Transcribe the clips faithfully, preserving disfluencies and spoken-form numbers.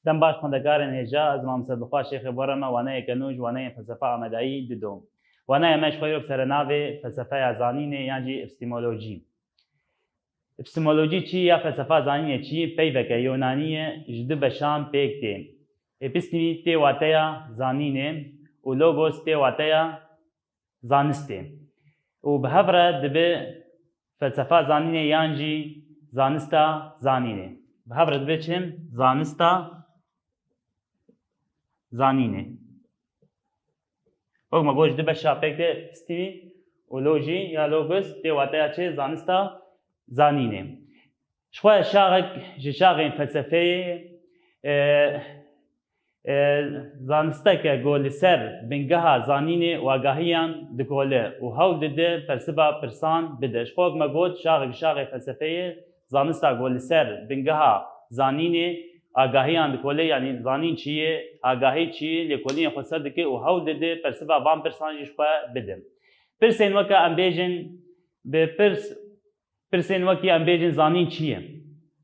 Dem baş xwendekarên hêja, ez Mamoste Dilxwaz Şêxê bo re me waneyeke nû ji waneyên felsefa Amedayî dido. Waneya me ji xwe îro bi serenavê felsefeya zanînê yan jî epistemolojî. Epistemolojî çi ya felsefa zanînê çi? Peyveke Yunanî ye, ji du beşan pêk tê. Epistemî tê wateya zanînê û logos tê wateya zanistê. Û bi hev re dibe felsefa zanînê yan jî zanista zanînê. Bi hev re dibe çi? Zanista zanînê. Wek me got, ji du beşa pêk tê, epistemî û lojî ya logos tê wateya çi? Zanista zanînê. Ji xwe şaxek ji şaxên felsefeyê, e, e, zanisteke ku li ser bingeha zanînê û agahiyan dikole û hewl dide persiva pirsan bide. Ji xwe wek me got, şaxek ji şaxê felsefeyê, zanista ku li ser bingeha zanînê agahiyan dikole, yanî zanîn çi ye, agahî çi ye, lêkolînê xweser dike û hewl dide persiva van pirsan jî ji xwe bide. Pirsên weke em bêjin, bi pirs, pirsên wekî em bêjin zanîn çi ye?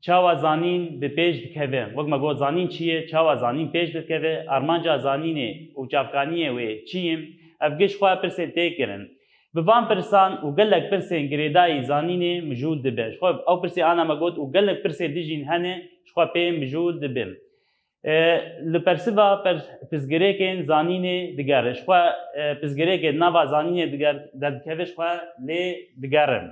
Çawa zanîn bi pêş dikeve? Wek me got, zanîn çi ye? Çawa zanîn pêş dikeve? Armanca zanînê û çavkaniyê wê çi ye? Ev giş xwe pirsên tê kirin. Bi van pirsan û gelek pirsên girêdayî zanînê mijûl dibe. Ji xwe ew pirsê ana me got û gelek pirsên dijîn hene, ji xwe pê mijûl dibin. E, li persiva per-, pirsgirêkên zanînê digere. Ji xwe, e, pirsgirêkê di nava zanînê diger-, derdikeve, ji xwe lê digerin.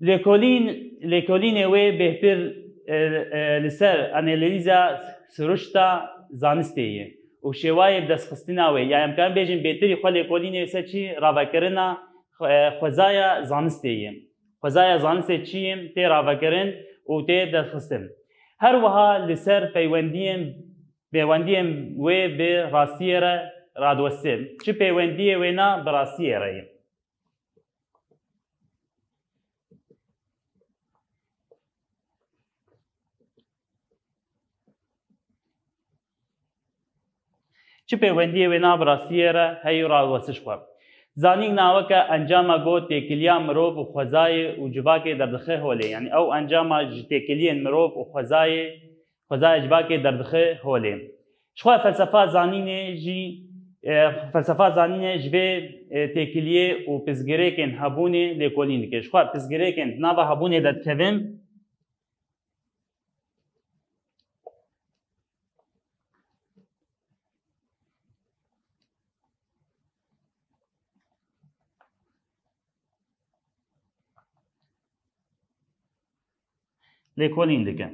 Lêkolîn, lêkolînê wê bêhtir, e, e, li ser analîza siruşta zanistê ye û şêwayê bi destxistina wê, ya em karin bêjin bêhtirî xwe lêkolînê ser çi? Ravekirina xwe-, e, xwezaya zanistê ye. Xwezaya zanistê çi ye? Tê ravekirin û tê destxistin. Her wiha li ser peywendiyên, peywendiyên wê bi rastiyê re radiweste. Çi peywendiyê wêna bi rastiyê re ye? Çi peywendiyê wêna bi rastiyê re heye û radiweste ji xwe? Zanîn na weke encama ku têkiliya mirov û xwezayê û civakê derdixe holê. Yanî ew encama ji têkiliyên mirov û xwezayê, xwezayê civakê derdixe holê. Ji xwe felsefa zanînê jî, e, felsefa zanînê ji vê, e, têkiliyê û pirsgirêkên hebûnê lêkolîn dike. Ji xwe pirsgirêkên di nava hebûnê de dikevin. Lêkolîn dike.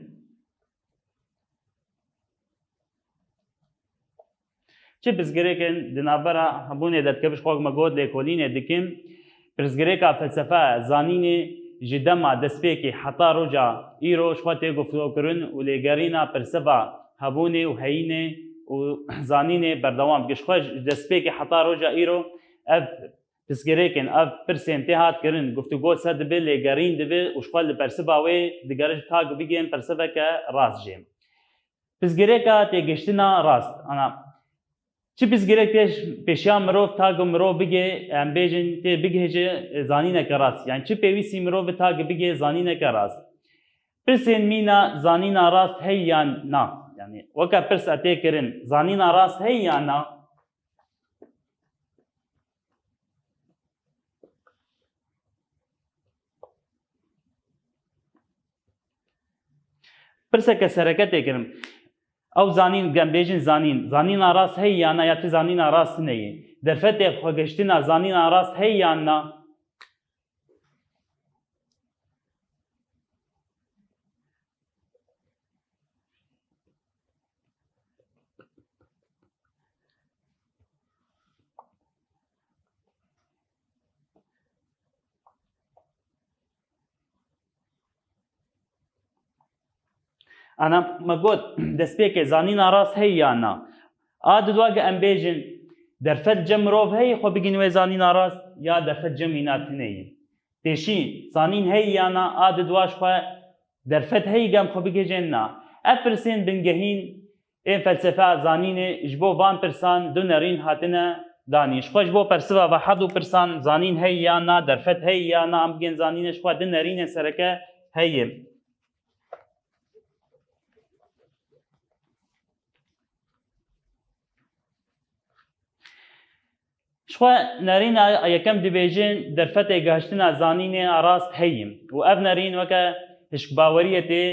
Çi pirsgirêkên di navbera hebûnê de dikevin, ji xwe me got lêkolînê dikin. Pirsgirêka felsefe zanînê ji dema destpêkê heta roja îro ji xwe tê guftûgokirin û lêgerîna persiva hebûnê û heyînê û zanînê berdewam dike. Ji xwe ji destpêkê heta roja îro ev pirsgirêkên, ev pirsên tê hat kirin, guftûgo ser dibe, lêgerîn dibe û ji xwe li persiva wê digere ji tak bigihên persiveke rast jê. Pirsgirêka têgihiştina rast. Ana, çi pirsgirêk tê pêşiya mirov, ta ku mirov bigê, em bêjin, tê bigihêje zanîneke rast? Yanî çi pêwîstî mirov bi ta ku bigê zanîneke rast? Pirsên mîna, zanîna rast heye yan na? Yanî weke pirs e tê kirin, zanîna rast heye yan na? Pirseke sereke tê kirin. Ew zanîn, em bêjin zanîn. Zanîna rast heye ya na, ya ti zanîna rast neyê? Derfetê xwegihiştina zanîna rast heye yan na? Ana me got, destpêkê zanîna rast heye ya na? A di dua ge em bêjin, derfet cem mirov heye xwe bigihîn wê zanîna rast, ya derfet cem wîna tune ye? Pêşî, zanîn heye ya na, a di dua ji xwe derfet heye ge em xwe bigihêjin na? Ev pirsên bingehîn ên felsefeya zanînê ji bo van pirsan du nerîn hatine danîn. Ji xwe ji bo persiva ve her du pirsan, zanîn heye ya na, derfet heye ya na, em bigihên zanînê, ji xwe du nerînên sereke heye. Xwe nerîna yekem dibêjin derfetê gihiştina zanînê a rast heyî û ev nerîn weke hişkbaweriyê tê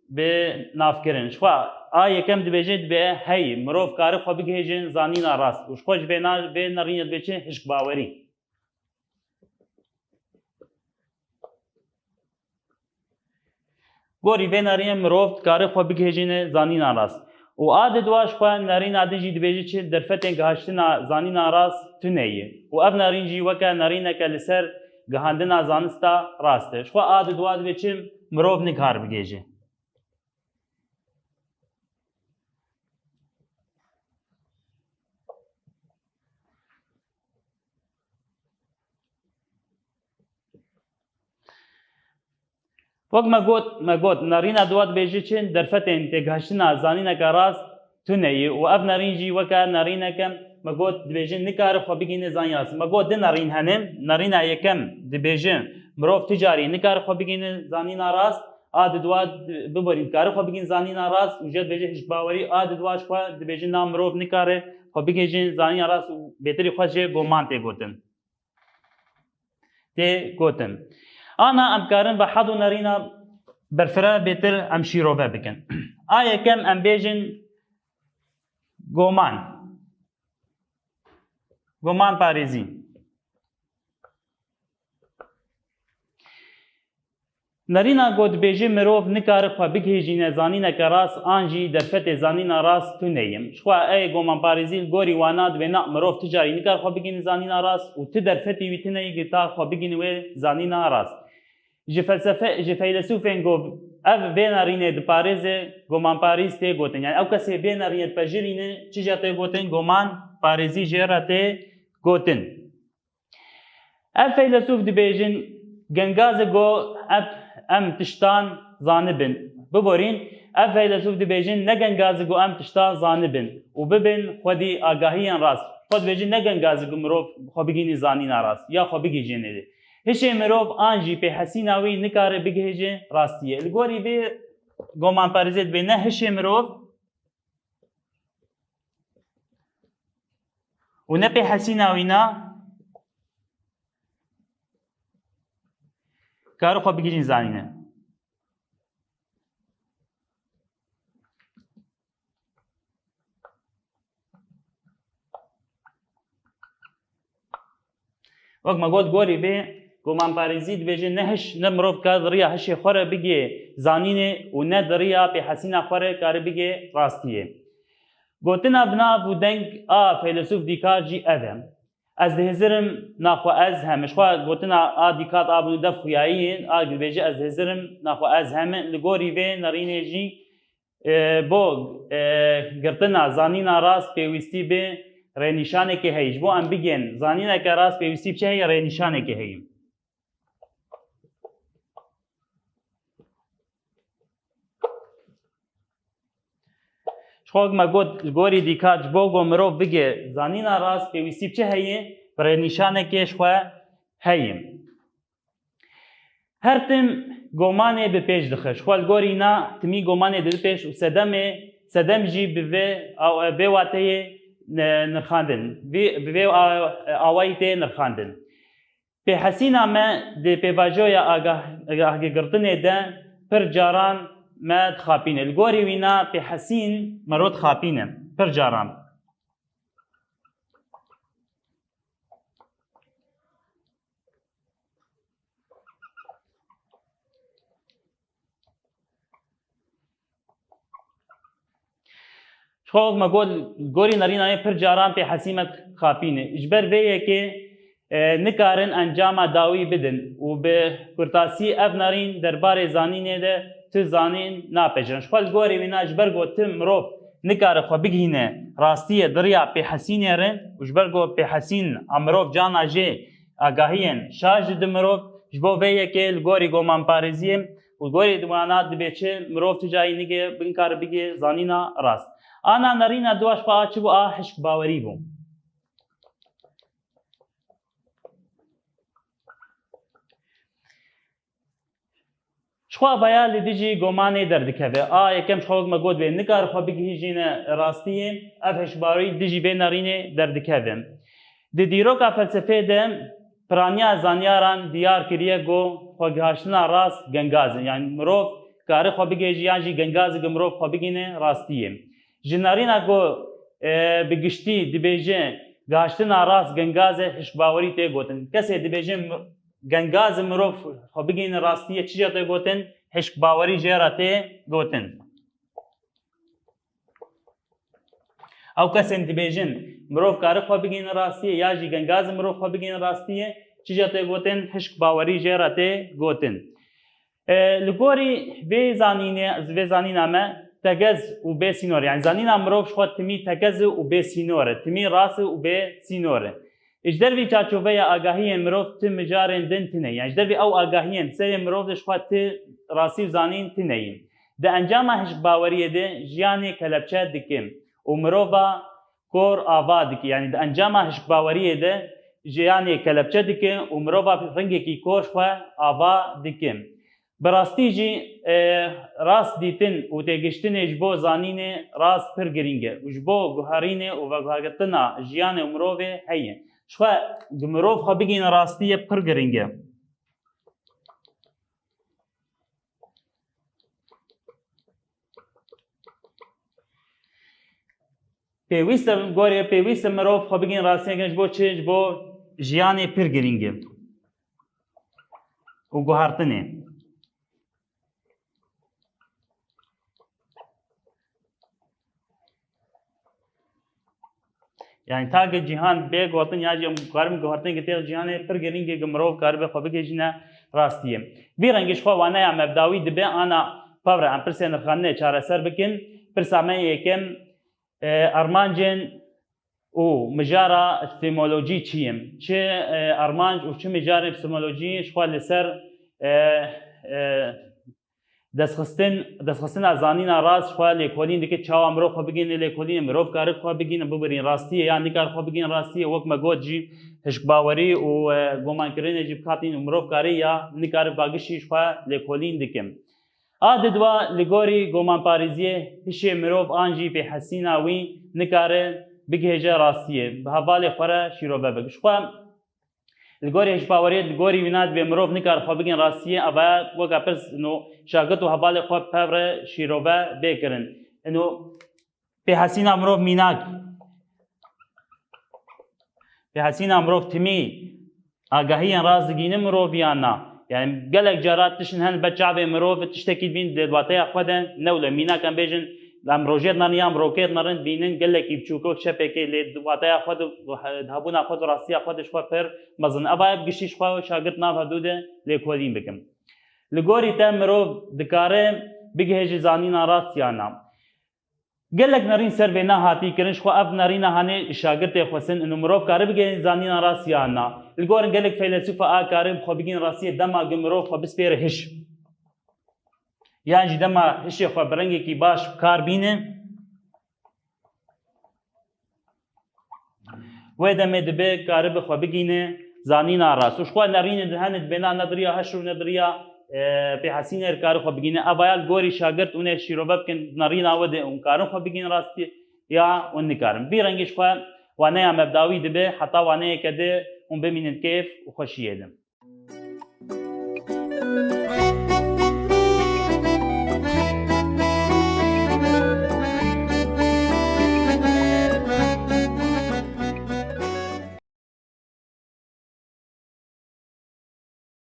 bi navkirin. Ji xwe a yekem dibêje dibe heyî, mirov kare xwe bigihêjin zanîna rast û ji xwe ji vê na-, vê nerînê dibêje hişkbawerî. Gorî vê nerînê mirov dikare xwe bigihêjîne zanîna rast. Û a diduwa ji xwe nerîna din jî dibêje çi derfetên gihaştina zanîna rast tune ye. Û ev nerîn jî weke nerîneke li ser gihandina zanista rast e. Ji xwe a diduwa dibê çi mirov nikare bigihêje. Wek me got, me got, nerîna diwa dibêje çi derfetên têgihiştina zanîneke rast tune ye û ev nerîn jî weke nerîneke me got dibêje nikare xwe bigihîne zanîna rast. Me got du nerîn hene. Nerîna yekem dibêje mirov tu carî nikare xwe bigihîne zanîna rast. A diduwa biborîn dikare xwe bigihîne zanîna rast û jê dibêje hişkbawerî. A diduwa ji xwe dibêje na mirov nikare xwe bigihîje zanîna rast û bêtirî xwe jê goman tê gotin. Tê gotin. Ana em karin bi hado nerîna berfireh bêtir em şîrove bikin. A yekem em bêjin goman. Goman parêzî. Nerîna ku dibêje mirov nikare xwe bigihêjîne zanîneke rast an jî derfetê zanîna rast tune ye. Ji xwe ê gomanparêzî li gorî wana dibê na mirov tu carî nikare xwe bigihîne zanîna rast û tu derfetî wî tune ye ku ta xwe bigihîne wê zanîna rast. Ji felsefe, ji feylesûfên ku ev vê nerînê diparêze gomanparêz tê gotin. Yani ew kesê vê nerînê dipejirîne çi jê tê gotin? Gomanparêzî jê re tê gotin. Ev feylesûf dibêjin, gengaz e ku em, em tiştan zanibin. Biborîn, ev feylesûf dibêjin, ne gengaz e ku em tiştan zanibin û bibin xwedî agahiyên rast. Xwe dibêjin, ne gengaz e ku mirov xwe bigihînî zanîna rast ya xwe bigihîjê nêdî. Hişê mirov an jî pêhesîna wî nikare bigihêje rastiyê. Li gorî vê gomanparêzê dibê ne hişê mirov û ne pêhesîna wîna kare xwe bigihîjin zanîne. Wek me got, gorî vê gomanparêzî dibêje ne hiş, ne mirov kare di riya hişê xwe re bigê zanînê û ne di riya pêhesîna xwe re kare bigê rastiyê. Gotina bi nav û deng a feylesûf Dîkart jî ev e. Ez dihêzirim naxwe ez heme. Ji xwe gotina a Dîkart a bû dev xuyayî ye, a dibêje ez dihêzirim naxwe ez heme. Li gorî vê nerînê jî e, bo, e, girtina zanîna rast pêwîstî bi rênîşanekê heye. Ji bo em bigên zanîneke rast pêwîstî bi çi heye? Rênîşanekê heye. Ji xwe me got, ji gorî Dîkart ji bo ku mirov bigê zanîna rast pêwîstî bi çi heye? Bi rênîşanekê ji xwe heye. Her tim gomanê bi pêş dixe. Ji xwe li gorî na timî gomanê dide pêş û sedemê, sedem jî bi vê, vê wateyê, e, nirxandin. Vê, bi vê a-, awayî tê nirxandin. Pêhesîna me di pêvajoya agah-, agahgirtinê de pir caran me dixapîne. Li gorî wî na pêhesîn mero dixapîne. Pir caran. Ji xwe wek me got, gorî nerîna me pir caran pêhesî me dixapîne. Ji ber vê yekê, e, nikarin encama dawî bidin û bi kurtasî ev nerîn derbarê zanînê de tu zanîn napejin. Ji xwe li gorî wîna ji ber ku tu mirov nikare xwe bigihîne rastiyê di riya pêhesînê re û ji ber ku pêhesîn a mirov cana jê agahiyên şaş dide mirov, ji bo vê yekê li gorî gomanparêziyê û gorî wana dibê çi mirov tu carî nigê binkare bigê zanîna rast. Ana nerîna dua ji xwe a çi bû? A hişk bawerî bû. Ji xwe vaya li dijî gomanê derdikeve. A yekem ji xwe wek me got bê, nikare xwe bigihîjîne rastiyê, ev hişbarî dijî vê nerînê derdikeve. Di dîroka felsefê de piraniya zanyaran diyar kiriye ku xwegihiştina rast gengaz e. Yani mirov kare xwe bigihêje yan jî gengaz e ku mirov xwe bigihîne rastiyê. Ji nerîna ku, e, bi giştî dibêje gihiştina rast gengaz e, hişkbawerî tê gotin. Kesê dibêje mi-, gengaz e mirov xwe bigihîne rastiyê, çi jê tê gotin? Hişkbawerî jê re tê gotin. Ew kesên dibêjin, mirov kare xwe bigihîne rastiyê, ya jî gengaz e mirov xwe bigihîne rastiyê, çi jê tê gotin? Hişkbawerî jê re tê gotin. E, li gorî vê zanînê, vê zanîna me, tegez û bê sînor e. Yani zanîna mirov ji xwe timî tegez e û bê sînor e. Timî rast e û bê sînor e. Ji dervî çarçoveya agahiyên mirov ti mijarên din tune. Yani ji dervî ew agahiyên serê mirov de ji xwe ti rastî û zanîn tune ye. Di encama hişkbaweriyê de jiyanê kelepçe dike û mirova kor ava dike. Yani di encama hişkbaweriyê de jiyanê kelepçe dike û mirova rengekî kor xwe ava dike. Bi rastî jî, e, rast dîtin û têgiştinê ji bo zanînê rast pir girîng e û ji bo guherînê û veguhertina jiyanê û mirovê heye. Ji xwe, ku mirov xwe bigihîne rastiyê pir girîng e. Pêwîst e, gorê pêwîst e mirov xwe bigihîne rastiyê, ji bo çi? Ji bo jiyanê pir girîng e û guhertinê. Yani ta ki cîhan bê gotin ya jî em karin guhertin ki tê cîhanê pir girîng e ku mirov karibe xwe bigihîjîne rastiyê. Vî rengî ji xwe waneya me bi dawî dibe, ana pevre em pirsên nirxandinê çareser bikin. Pirsa me yê yekem, e, armancên û mijara epistemolojî çi ye? Çi, e, armanc û çi mijarên epistemolojî ji xwe li ser, e, e, destxistin, destxistina zanîna rast ji xwe lêkolîn dike, çawa mirov xwe bigihîne lêkolînê, mirov kare xwe bigihîne, bibirîn rastiyê ya nikare xwe bigihîne rastiyê, wek me got jî hişkbawerî û, e, gumankirinê jî bikatîn û mirov kare ya nikare bagişî ji xwe lêkolîn dike. A didwa li gorî gomanparêziyê hişê mirov an jî pêhesîna wî nikare bigihêje rastiyê, bi hevalê xwe re şîrove bike. Ji xwe li gorî hişkbaweriyê, li gorî wîna dibê mirov nikare xwe bigihîne rastiyê, evaya weke pirs ino şagirt û hevalê xwe pevre şîrove bê kirin. Ino pêhesîna mirov mînak, pêhesîna mirov timî agahiyên rast digihîne mirov yan na? Yani gelek cara tiştin hene ber çavê mirov, tiştekî dibîn di wateya xwe de ne wile mînak em bêjin, em rojê dinerin ya em rokê dinerin dibînin gelekî biçûk, wek şepêkê, lê di wateya xwe de, di hebûna xwe de, rastiya xwe de ji xwe pir mezin. Eva ev giştî ji xwe şagirt nav hevdû de lêkolîn bikin. Li gorî te mirov dikare bigihêje zanîna rast yan na? Gelek nerîn ser vê nehatî kirin, ji xwe ev nerîna hanê şagirtê xwestin, ino mirov kare bigihîne zanîna rast yan na. Li gorin gelek feylesûfa a kare bi xwe bigihîne rastiyê dema ku mirov xwe bispêre hiş. Yan jî dema hişê xwe bi rengekî baş bi kar bîne, wê demê dibe karibe xwe bigihîne zanîna rast. Û ji xwe nerînê di hene dibêna ne di riya hişr û ne di riya, e, pêhesînê re kare xwe bigihîne. Evaya li gorî şagirt hûn ê şîrove bikin di nerîna we de hûn karin xwe bigihîne rastiyê ya hûn nikarin. Vî rengî ji xwe waneya me bi dawî dibe, heta waneyeke di hûn bimînin kêf û xweşiyê de.